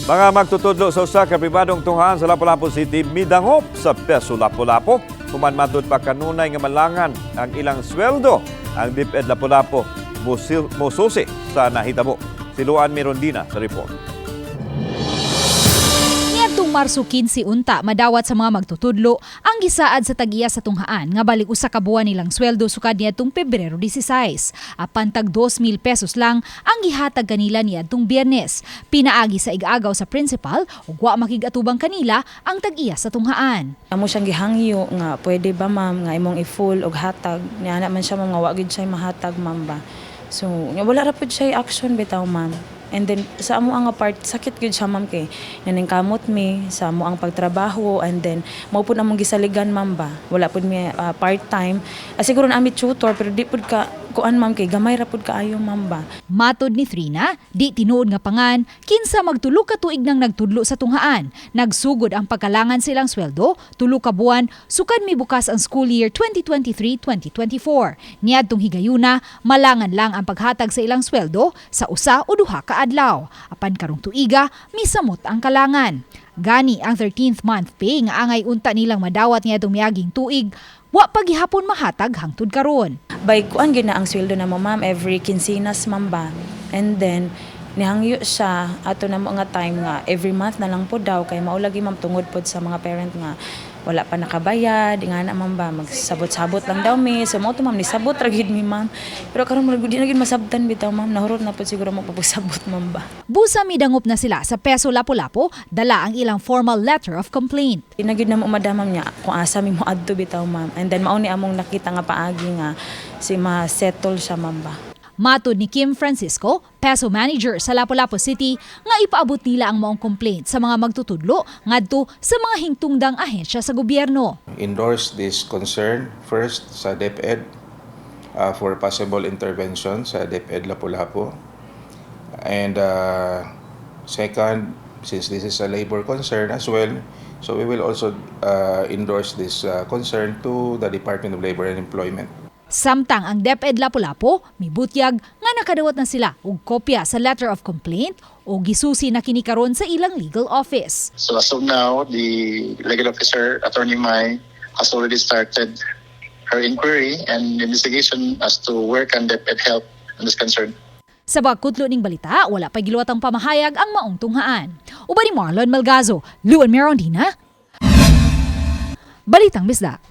Mga magtutudlo sa usa ka pribadong tunghaan sa Lapu-Lapu City midangop sa PESO Lapu-Lapu human matud pa kanunay nga malangan ang ilang sweldo. Ang DepEd Lapu-Lapu mususi sa nahitabo. Si Luan Mirondina sa report. Niadtong Marso 15 unta, madawat sa mga magtutudlo ang gisaad sa tag-iya sa tunghaan nga balik usa ka buwan nilang sweldo sukad niadtong Pebrero 16. Apan tag 2,000 pesos lang ang gihatag kanila niadtong Biyernes. Pinaagi sa igagaw sa principal ug wa makig-atubang kanila ang tag-iya sa tunghaan. Amo siyang gihangyo nga pwede ba, ma'am, nga imong i-full og hatag niya na man siya, ma'am, nga wa gid siya mahatag, ma'am, ba. So nga wala ra pud siya action bitaw, ma'am. And then sa amo ang part, sakit gyud siya, ma'am, kay naningkamot mi sa amo ang pagtrabaho and then mao pud among gisaligan, ma'am, ba. Wala pud mi part time. Siguro na ami tutor pero di pud ka kuan, ma'am, kay gamay ra pud kaayo, ma'am, ba. Matod ni Trina, di tinuod nga pangan kinsa magtulo ka tuig nang nagtudlo sa tunghaan. Nagsugod ang pagkalangan silang sweldo 3 ka buwan sukad mibukas ang school year 2023-2024. Niadtong higayuna, malangan lang ang paghatag sa ilang sweldo sa 1 o 2 ka adlaw. Apan karong tuiga, misamot ang kalangan. Gani ang 13th month pay nga angay unta nilang madawat niadtong miaging tuig, wa pa gihapon mahatag hangtod karon. By kuan gyud na ang sweldo na mo, ma'am, every kinsinas, ma'am, ba. And then nihangyo siya ato na mo nga time nga every month na lang po daw kay mao lagi, ma'am, tungod pod sa mga parent nga wala pa nakabayad nga na, ma'am, ba, magsabot-sabot lang daw mi. So mao to, ma'am, nisabot ra gyud mi, ma'am, pero karon murag di na gyud masabtan bitaw, ma'am. Nahurot na pod siguro mo pagsabot, ma'am, ba. Busa midangop na sila sa PESO Lapu-Lapu, dala ang ilang formal letter of complaint. Di na gyud na mo madamam niya kung asa mi mo adto bitaw, ma'am. And then mao ni among nakita nga paagi nga si ma-settle siya, ma'am, ba. Matod ni Kim Francisco, PESO manager sa Lapu-Lapu City, nga ipaabot nila ang maong complaint sa mga magtutudlo ngadto sa mga hingtungdang ahensya sa gobyerno. Endorse this concern first sa DepEd for possible intervention sa DepEd Lapu-Lapu. And second, since this is a labor concern as well, so we will also endorse this concern to the Department of Labor and Employment. Samtang ang DepEd Lapu-Lapu, mibutyag nga nakadawat na sila og kopya sa letter of complaint o gisusi na kini karon sa ilang legal office. So as of now, the legal officer, Attorney Mai, has already started her inquiry and investigation as to where can DepEd help in this concern. Sa pagkutlo ning balita, wala pa giluwatang pamahayag ang maong tunghaan. Uban ni Marlon Malgazo, Luan Merondina, Balitang Bisdak.